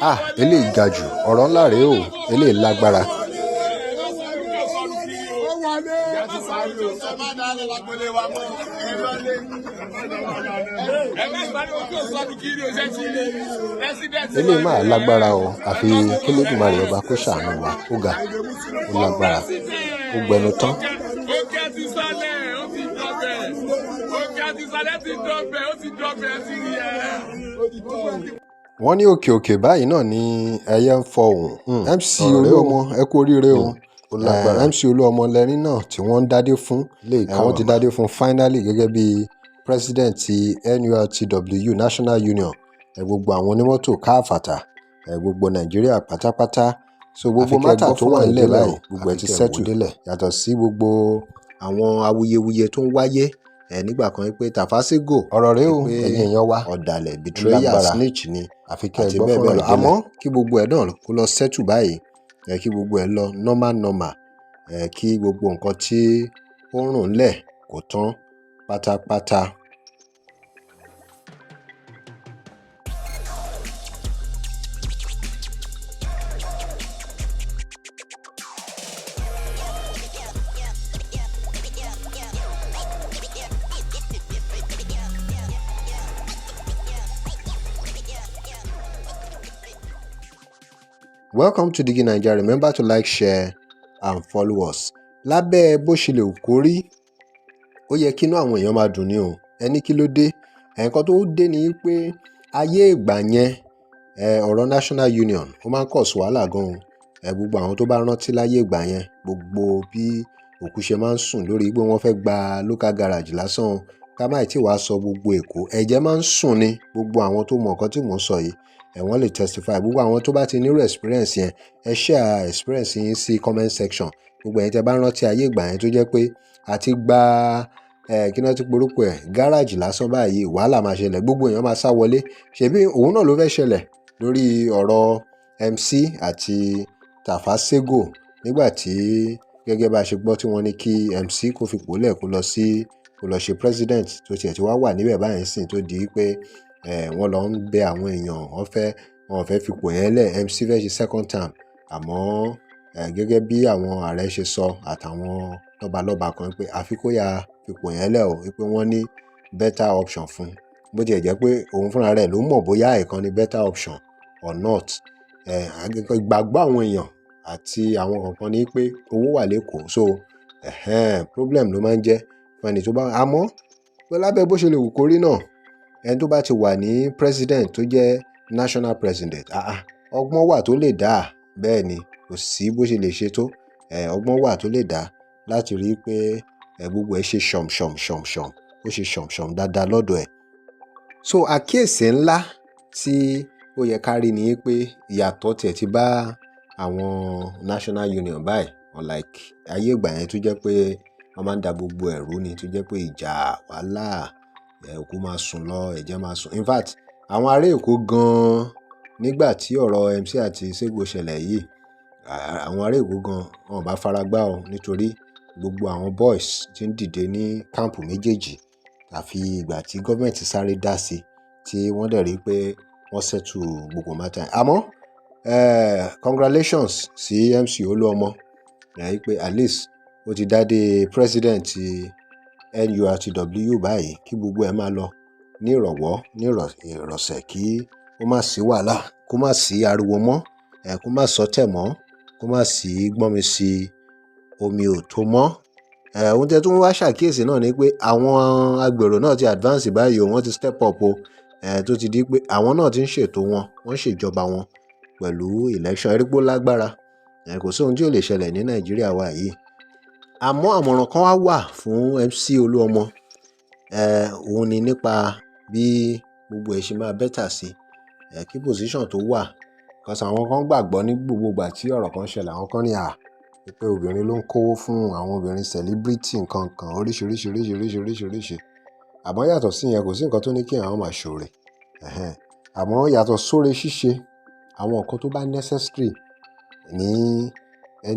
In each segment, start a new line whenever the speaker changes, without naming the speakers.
Ah, eléyìí ga jù, ọ̀rọ̀ ńlá rèé o, eléyìí lágbára. Eléyìí máa lágbára o, àfi k'Elédùmarè ọba kó ṣàánú wa. Ó ga, ó lágbára, ó gbẹnu tán.
Òkè ti sálẹ̀, ó ti dọ̀bẹ̀. Òkè ti sálẹ̀ ti dọ̀bẹ̀, ó ti dọ̀bẹ̀ sí rí ẹ.
Wọ́n ní òkè òkè báyìí náà ni ẹyẹ ń fọhùn. MC Olúọmọ, ẹ kú oríire o. MC Olúọmọ lẹ́ni náà tí wọ́n ń dádé fún. Wọ́n ti dádé fún finally gẹ́gẹ́ bí president ti NURTW National Union, gbogbo àwọn onímọ́tò káfàtà, gbogbo Nàìjíríà pátápátá. So gbogbo matter tó wà nílẹ̀ báyìí, gbogbo ẹ̀ ti settle, yàtọ̀ sí gbogbo àwọn awuyewuye tó ń wáyé nígbà kan pé Tafa Sego, ọ̀rọ̀ rèé o, ẹ̀yin èèyàn wa, ọ̀dàlẹ̀, betrayer, snitch ni àti bẹ́ẹ̀ bẹ́ẹ̀ lọ. Àmọ́ kí gbogbo ẹ̀ náà kó lọ settle báyìí, kí gbogbo ẹ̀ lọ normal normal, kí gbogbo nǹkan tí ó ń rùn ńlẹ̀ kó tán pátápátá. Welcome to Digi Naija. Remember to like, share and follow us. Lábẹ́ bó ṣe lè wù kó rí, ó yẹ kínú àwọn èèyàn máa dùn ní o. Ẹni kí ló dé? Ẹ̀ẹ̀kan tó dé ni pé ayé ìgbà yẹn, ọ̀rọ̀ National Union ó máa ń cause wàhálà gan-an. Gbogbo àwọn tó bá rántí láyé ìgbà yẹn, gbogbo bí òkú ṣe máa ń sùn lórí pé wọ́n fẹ́ gba local garage lásán, ká má tí wàá sọ gbogbo Èkó, ẹ̀jẹ̀ máa ń sùn ni. Gbogbo àwọn tó mọ nǹkan tí mò ń sọ yìí, wọ́n lè testify. Gbogbo àwọn tó bá ti nírú experience yẹn, ẹ share experience yín sí comment section. Gbogbo ẹ̀yin tẹ́ bá rántí ayé ìgbà yẹn tó jẹ́ pé àti gba kí náà ti porúkọ ẹ̀, gáràjì lásán báyìí, wàhálà máa ṣẹlẹ̀, gbogbo èèyàn máa sá wọlé. Ṣebí òun náà ló fẹ́ ṣẹlẹ̀ lórí ọ̀rọ̀ MC àti Tafa Sego nígbà tí, gẹ́gẹ́ bá a ṣe gbọ́, tí wọ́n ní kí MC kó fipò lẹ̀, kó lọ sí, kó lọ ṣe president, tó tiẹ̀ ti wá wà níbẹ̀ báyìí sìn, tó di pé wọ́n lọ ń bẹ àwọn èèyàn, wọ́n fẹ́, wọn ò fẹ́ fipò yẹn lẹ̀. MC fẹ́ ṣe second term, àmọ́ gẹ́gẹ́ bí àwọn ààrẹ ṣe sọ àtàwọn lọ́balọ́ba kan pé àfi kó ya fipò yẹn lẹ̀ o, wípé wọ́n ní better option fún un, bó tiẹ̀ jẹ́ pé òun fúnra rẹ̀ ló mọ̀ bóyá ẹ̀kan ni better option or not. Ìgbàgbọ́ àwọn èèyàn àti àwọn kankan ní pé owó wà l'Ékòó, so problem ló máa ń jẹ́ fún ẹni tó bá. Àmọ́ pé lábẹ́ bó ṣe lè wù kó rí náà, ẹni tó bá ti wà ní president, tó jẹ́ national president, ah ah, ọgbọ́n wà tó lè dá. Bẹ́ẹ̀ ni, kò sí bó ṣe lè ṣe tó, ọgbọ́n wà tó lè dá láti rí i pé gbogbo ẹ̀ ṣe ṣọ̀m ṣọ̀m ṣọ̀m ṣọ̀m, ó ṣe ṣọ̀m ṣọ̀m dáadáa lọ́dọ̀ ẹ̀. So àkíyèsí ńlá tí ó yẹ ká rí ni pé ìyàtọ̀ tiẹ̀ ti bá àwọn National Union báyìí, unlike ayé ìgbà yẹn tó jẹ́ pé wọ́n máa ń da gbogbo ẹ̀rú ni, tó jẹ́ pé ìjà, wàhálà, òkú máa sùn lọ, ẹ̀jẹ̀ máa sùn. In fact, àwọn ará Èkó gan-an, nígbà tí ọ̀rọ̀ MC àti Sego ṣẹlẹ̀ yìí, àwọn ará Èkó gan-an wọn ò bá fara gbá o, nítorí gbogbo àwọn boys tí ń dìde ní camp méjèèjì, àfi ìgbà tí gọ́ọ̀mẹ̀ntì sáré dá sí, tí wọ́n dẹ̀ rí pé wọ́n settle gbogbo matter. Àmọ́ congratulations sí MC Olúọmọ pé at least ó ti dádé president NURTW báyìí, kí gbogbo ẹ̀ máa lọ ní ìrọ̀wọ́ ní ìrọ̀sẹ̀, kí ó má sí wàhálà, kó má sí ariwo mọ́, kó má sọ́tẹ̀ mọ́, kó má sí gbọ́nmi sí omi ò tó mọ́. Ohun tí ẹ tún wá ṣàkíyèsí náà ni pé àwọn agbèrò náà ti advance báyìí o, wọ́n ti step up o, tó ti di pé àwọn náà ti ń ṣètò wọn, wọ́n ń ṣèjọba wọn pẹ̀lú election. Ẹ rí pé ó lágbára. Kò sí ohun tí ò lè ṣẹlẹ̀ ní Nàìjíríà wa yìí. Àmọ́ àmọ̀ràn kan wá wà fún MC Olúọmọ, òun ni nípa bí gbogbo ẹ̀ ṣe máa better sí, kí position tó wà. Because àwọn kan gbàgbọ́ ní gbogbo ìgbà tí ọ̀rọ̀ kan ṣẹlẹ̀, àwọn kan ní à pé obìnrin ló ń kówó fún àwọn obìnrin celebrity, nǹkan kan oríṣiríṣi oríṣiríṣi oríṣiríṣi. Àmọ́ yàtọ̀ sí ìyẹn, kò sí nǹkan tó ní kí àwọn máa ṣoore. Àmọ́ yàtọ̀ sóore ṣíṣe, àwọn nǹkan tó bá necessary ní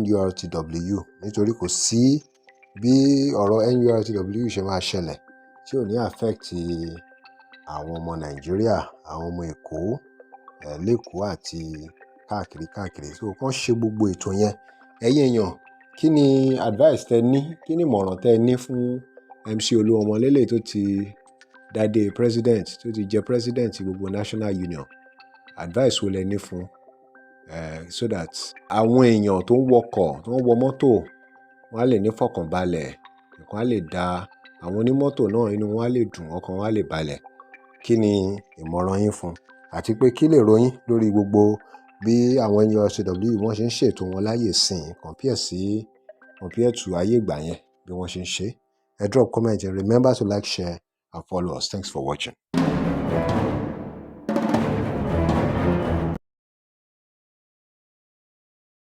NURTW, nítorí kò sí bí ọ̀rọ̀ NURTW ṣe máa ṣẹlẹ̀ tí ò ní affect àwọn ọmọ Nàìjíríà, àwọn ọmọ Èkó. l'Ékòó àti káàkiri káàkiri. So kán ṣe gbogbo ètò yẹn. Ẹ̀yin èèyàn, kí ni advice tẹ ní? Kí ni ìmọ̀ràn tẹ ní fún MC Olúọmọ lélẹ̀ tó ti dádé president, tó ti jẹ president gbogbo national union? Advice wo lẹ ní fún so that àwọn èèyàn tó ń wọkọ̀, tó ń wọ mọ́tò, wọ́n á lè ní fọkànbalẹ̀, nǹkan á lè da àwọn onímọ́tò náà, inú wọn á lè dùn, ọkàn wọn á lè balẹ̀? Kí ni ìmọ̀ràn yín fún? Àti pé kí lèrò yín lórí gbogbo bí àwọn NURTW wọ́n ṣe ń ṣètò wọn láyé ìsìn compare to ayé ìgbà yẹn, bí wọ́n ṣe ń ṣe? Ẹ drop comment and remember to like, share and follow us. Thanks for watching.